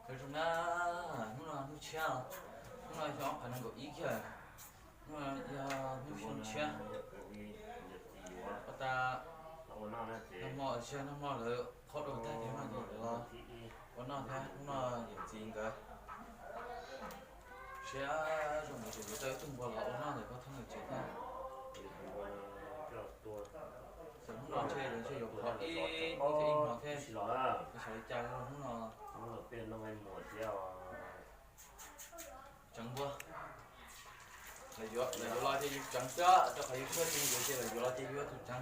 Nyob zoo na, hnub no hnub tshiab, hnub no yog ob phav nees nkaum ib kiag, hnub no yog hnub xyoo tshiab. Ua tas nag hmo, nag hmo lawv qhov dua tag ces hnub no los ua noj thiab. Hnub no yawm txiv nkawd siab zoo nkawd tseem yuav tau ib tug npua los ua noj ntawm pab thoob ntawm tsev thiab. Txawm hnub no ntshe lawv ntshe yuav qhov ib hnub thiab ib hmo thiab, xyov li cas hnub no. Tseev npua, lawv yuav los ces yus tseev xwb, rau qhov yus tsis muaj txiv yuav ces lawv yuav los ces yus tus tseev.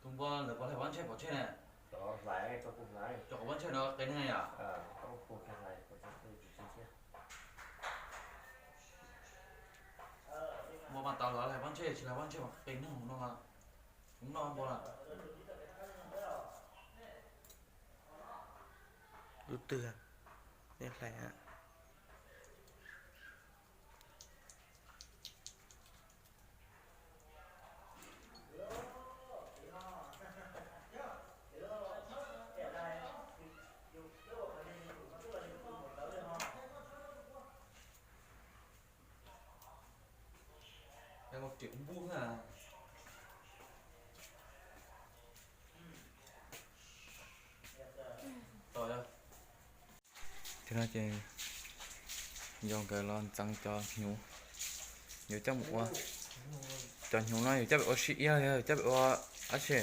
Tus npua lawv puas hlais pob ntseg pov tseg ne? Cov pob ntseg no qe neeg yom? Npua mas tau lawv hlais pob ntseg, tsis hlais pob ntseg mas qe neeg no. Hnub no npua lawm. Lub twg nej hlais? Thaum no ces yog nkawd los ntxeev cov hnyuv, yuav coj mus ua, cov hnyuv no yuav coj pem ua sib iab, yuav coj pem ua dab tsi?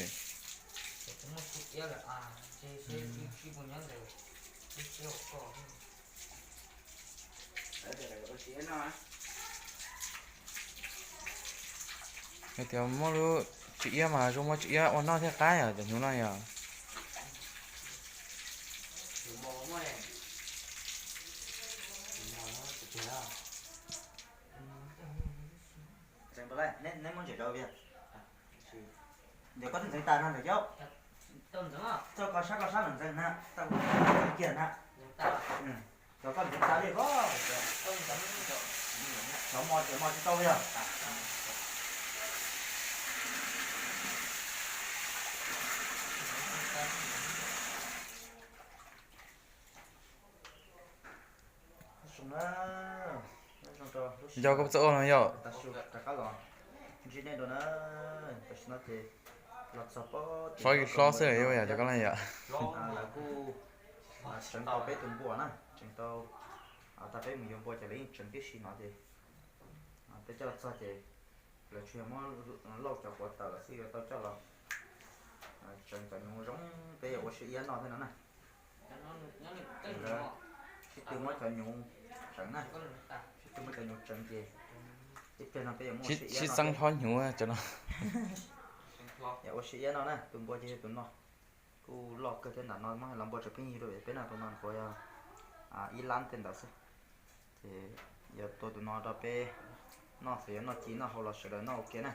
Hais tias muaj lub tswv iab mas zoo muab tswv iab ua noj thiaj qab yom, cov hnyuv no yom. Ntawm koj twb ntxeev tas no ntawm yau, txoj koj sab koj sab los ntxeev na, tau kiag na. Cov koj ntxeev tas li ko, cov mo cov mo tsis tau yog. Yog koj txawj ua no yog. Hlob hlob xwb yog cov koj no yom. Lawv kuj tseev tau peb tus npua na, tseev tau, tag peb mus yuav npua ces lawv yeej tseev tib si no ces peb coj txog ces lawv tsuas yog muab lauj cov quav tawm lawm xwb, yuav tau coj los tseev cov hnyuv zoo peb yuav ua siab iab noj thiab no na. Sib tw muab cov hnyuv tseev na, sib tw muab cov hnyuv tseev ces ib pliag no peb yuav muaj siab iab noj thiab. Sib txeeb hlob hnyuv cov no. Yog ua siab iab noj na, tus npua ces yog tus no. Kuj loj kawg thiab, nram no muab hais los npua tseem pheej yig dua, peb noj tus no nyuam qhuav yog ib lab tej ntawd xwb. Ces yuav tua tus no rau peb noj, xav yuav noj ci noj hau los sawv daws noj ua ke na.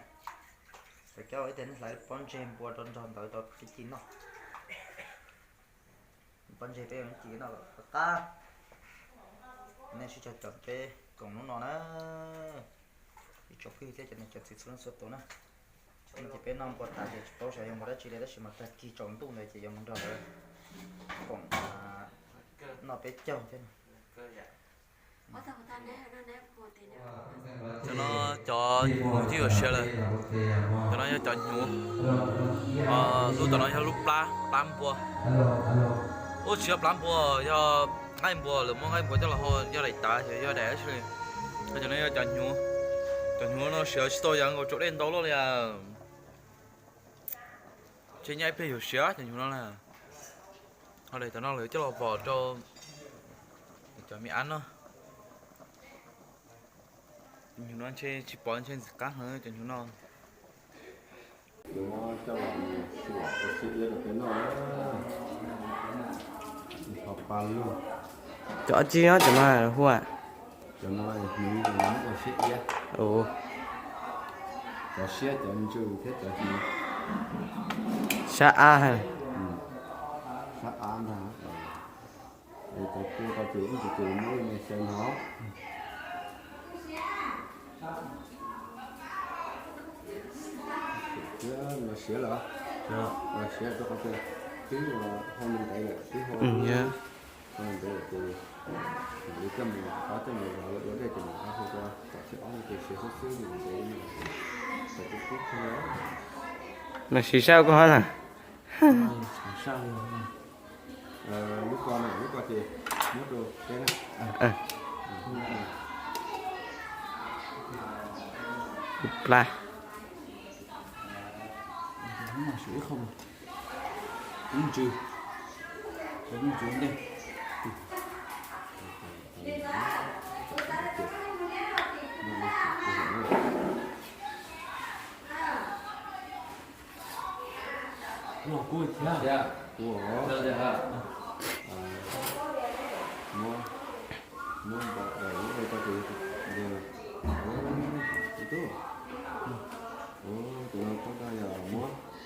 Ces coj ib teg nej hlais pob ntseg npua rau nrog ntawd rau peb ci noj. Pob ntseg peb yuav ci noj qab qab. Nej sib cog cov peb koom hnub no na, ib tsoom phooj ywg thiab cov niam cov txiv txhua leej txhua tus na. Ces peb noj npua tas ces tsis paub xyov yuav mus dab tsi li, tab sis mas tag kis tsaus ntuj ntawd ces yuav mus nrog lawv koom noj peb caug thiab. Cov no cov hnyuv twb yuav siav lawm. Cov no yog cov hnyuv. Lub tom no yog lub plab, plab npua. Ub, tsis yog plab npua, yog nqaij npua, lawv muab nqaij npua coj los hau, yog daim tav, yog daim dab tsi li. Cov no yog cov hnyuv. Cov hnyuv no siav tsis tau, yog nkaus rau dej ntau luaj li. Ntshe nyaj ib pliag yuav siav cov hnyuv no na. Ho daim tom no lawv coj los pom rau cov me ab noj. Hnyuv no ntshe tsis pom, ntshe ntxim qab heev cov hnyuv no. Cov dab tsi no cov no hu ua? Cov no hnyuv ua siab iab. Cov siab, cov ntsws thiab cov hnyuv. Sab ab. Sab ab ntag. Cov tua tau ces ib tug tus muab me xyaw no. Siav lawm, siav rau qhov tias twb hau ntev lawm, twb hau ntev lawm ces mam li coj mus, qhov coj mus zov lawv ua dej ces mam hau rau tom thib ob no ces siav xwb xwb, ntev, tau kuv kub kawg. Mas siv sab koj hov na. Lub ko na, lub ko ces muab rau peb na. Plab.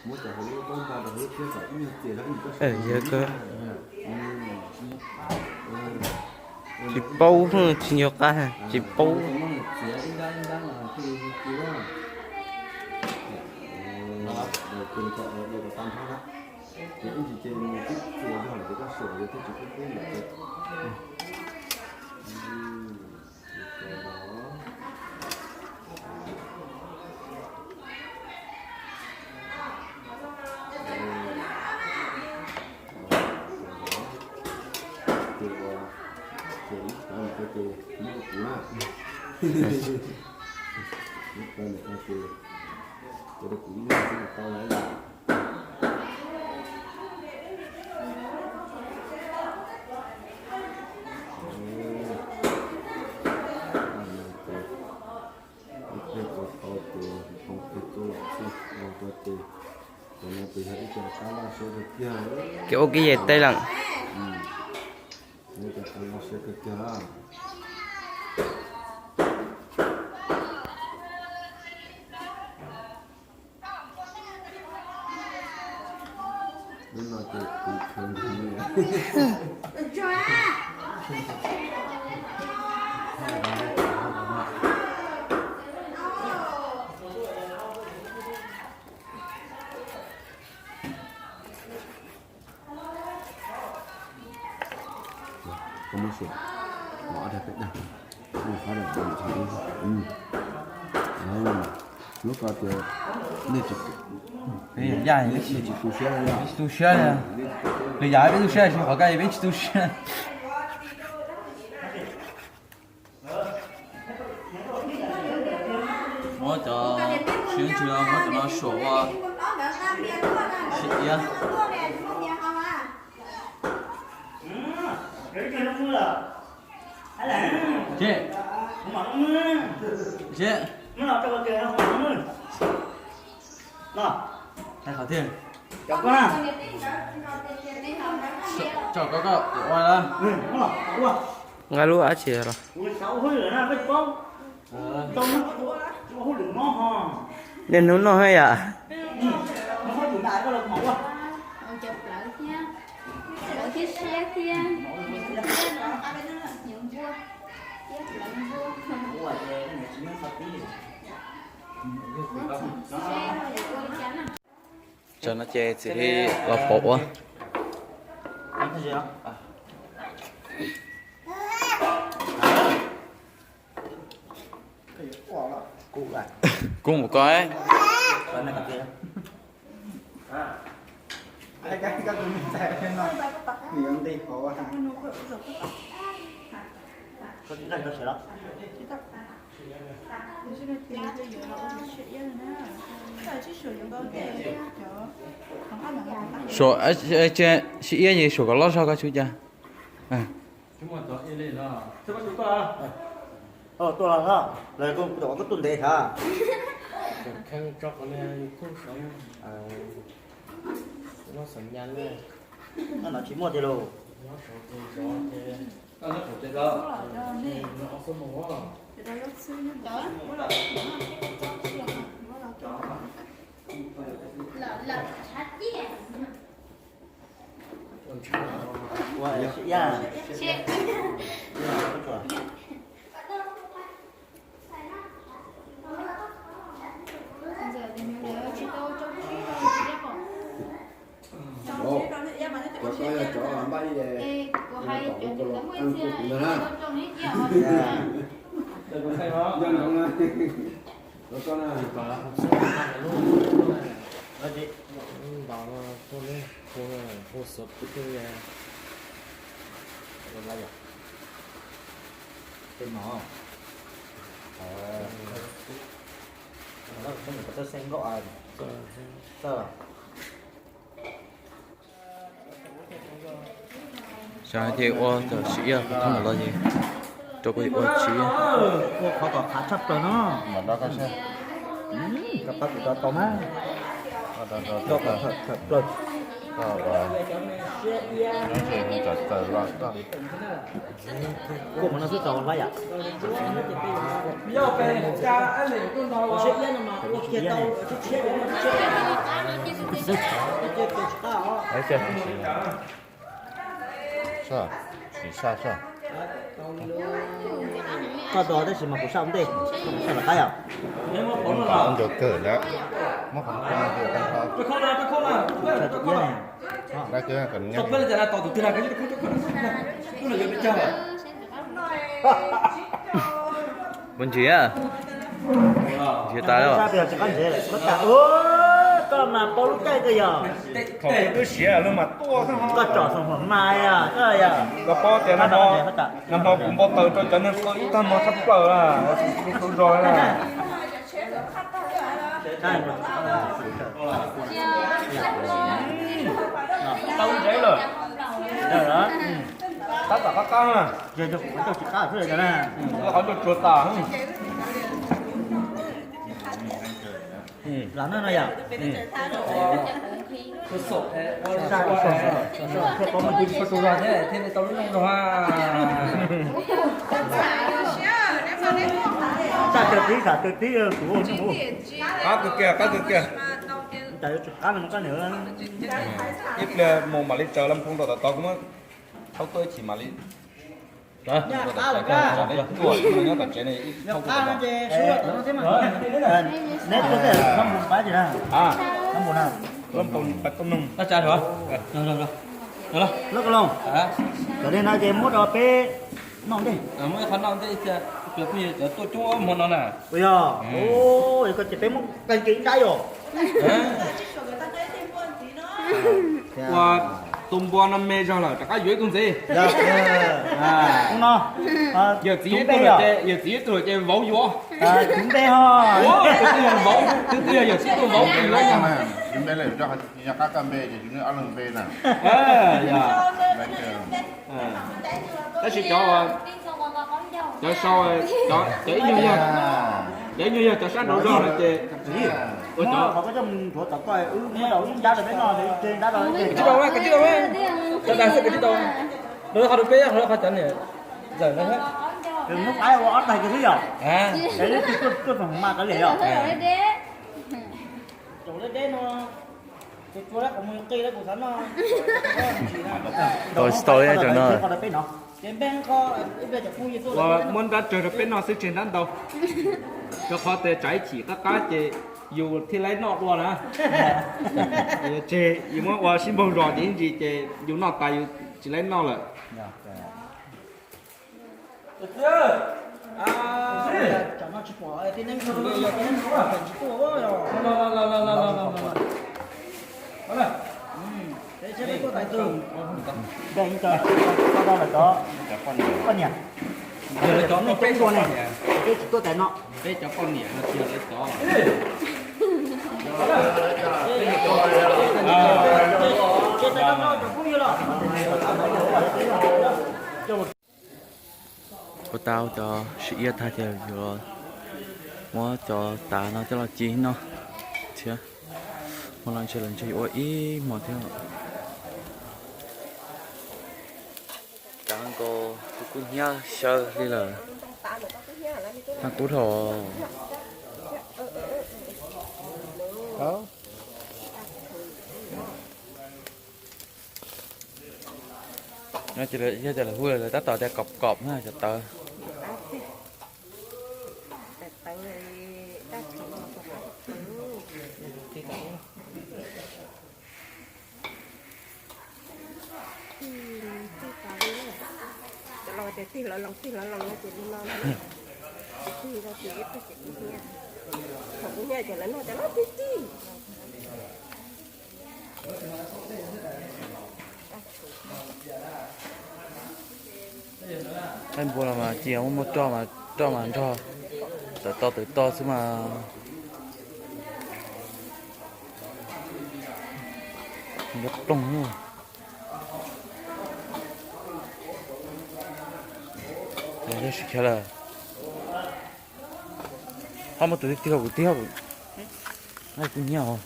Muab cov hauv lub pob npo rau hauv lub thiab kom ib nyuag txias rau ib nyuag koj sawv. Yog ko tsis paub, tsis nco qab, tsis paub. Txias ib nrab ib nrab no thiaj li ci. Ces ib ntsis ces nws twb txias zog lawm ces koj suam ces thiaj tsis kub kub lawm ces. Ces ib tag no ces muab rau kuv na. Ib tag no ces ua rau kuv ib leeg xwb los tau lawm. Ib pliag ua tau ces hoo kiag tuaj los xwb, ua tau ces cov no ces yog ib co qab loj siab kawg kiag. Ces ua kev yam tej lawm. Ib co qab loj siab kawg kiag. Lub no ces kuv khaws nkaus li. Koj muab suam, mov ob daig peb daig, muaj qab daim ntawd. Lub ko tias nej tsis tu siab, nej tsis tu siab, nws yam peb tu siab, qhov ko peb tsis tu siab. Muab cov, muab cov no suam ua sib iab. Tso koj, koj ua. Nqa lub dab tsi los? Niaj hnub noj thiab yom? Cov plawv thiab, plawv thiab siab thiab, tsam no ces txiv Hli los pauv ua. Kub mus koj. Suam, sib iab ces suam kom loj zog koj tsis ua cas. Tuaj los, lawv kuv tom koj tuaj ntev sav. No tsis muaj tiag lauj. Ntau no, hu xov pwb twg? Tej no. Xav hais tias ua cov siv iab puas thoob los ces rau kuv ua siv iab. Ua qhov kom qhav tshaj plaws no. Koj pab kuv rau tau mas. Rau kom khawm plaws. Kuj mus no xwb tau lawm yom. Siv iab no mas ua kiag tau tshiab tshiab, ua tshiab tshiab. Siv saj saj. Koj tos tab sis mas kuv saj ua ntej, saj tom qab yom. Ncaws kawg lawm, muab qhov no tag nrho. Dab kawg kom nyob. Puas ntsis a? Ntsia tas lawm. Koj mas paub lub caij kawg yog. Thaum twb siav lawm mas tuaj. Koj tsom xoom huam mas yog, koj yog. Koj paub tias nag hmo kuv npau taws rau cov neeg qw ib tag hmo tshaj plaws na, tus zog na. Tau ntsev lawm. Tab tom qab qab na. Qhov ncauj tsuag tas. Lam no no yom. Thiaj tau lub neej zoo. Taj tawg tib, tam tawg tib kuv ua nyob kuv. Qab kawg kiag, qab kawg kiag. Cas yuav tsis qab no koj niam. Ib pliag mus mam li tsaws Lam Phoo rau tom tod kuv muab thaub tuaj ib chim mam li. Nyob qab lawm koj. Nyob tom tsev ne, ib thaub tuaj tom no. Neb tuaj tej Lam Phoo pab tsis na? Lam Phoo na. Lam Phoo pab tuaj noog. Lub Ka Loos, cov li no ces muab rau peb noj ntej. Muab ib qho noj ntej, cov phooj ywg cov tuaj coob hmo no na. Ua yog, koj ces peb muab qee kiag ib nrab yom. Ua tus npua no me zog lawm rov qab yuav ib tug ntxiv. Yawm txiv ib tug lawm ces vauv yuav. Tus twg yog vauv, tus twg yog yawm txiv tus vauv yuav. Tab sis cov, cov sau, cov ib nyuag yog, cov ib nyuag yog cov sab nraud zog no ces ua cov. Kwv tij tau, kwv tij tau, cov dag xwb kwv tij tau. Rau qhov rau peb, qhov cov niam ntxawm no. Hnub qaib ua ob tag kiag xwb yom. Tuaj txog mas kav liam yom. Tau tsis tau li cov no. Ua muab nrab tsawg rau peb noj xwb tseg nrab ntau. Rau qhov tias tsam ib chim qab qab ces yus thiaj li noj dua na. Tseg yus muab ua sib npaug zos ces ib ntsis ces yus noj tas yus tsis li noj lawm. Poj niam, cov nej coob dua ne, peb tsis tuaj tais no. Peb cov poj niam no tiag lawv cov. Ua tau cov siv iab tag ces yuav muab cov tav no coj los ci noj thiab. Hmo no ntshe lawv ntshe yuav ua ib hmo thiab. Tav nkaus tus kub hnyiab xyaw li lawm. Tav kub dhau. No ces yog tias lawv hu lawv tab tom tias kos kos na cov tawv. Tig los los, tig los los no ces li no, tig rau ces ib pliag ces kuv hnyiab. Thaum kuv hnyiab ces lawv noj cov loj tib tib. Qaib npua los mas cia muaj muaj roj mas, roj mas nrog tawm to tawm to xwb mas. Nyob ploog. Yog sib chav lawm. Ho muaj tus twg tig hauv kuv tib hauv. Kuv nyiam os.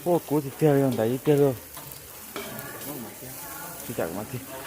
Ua kuv tiag tiag li, ntawd ib tiag li. Tsis kam mas tig.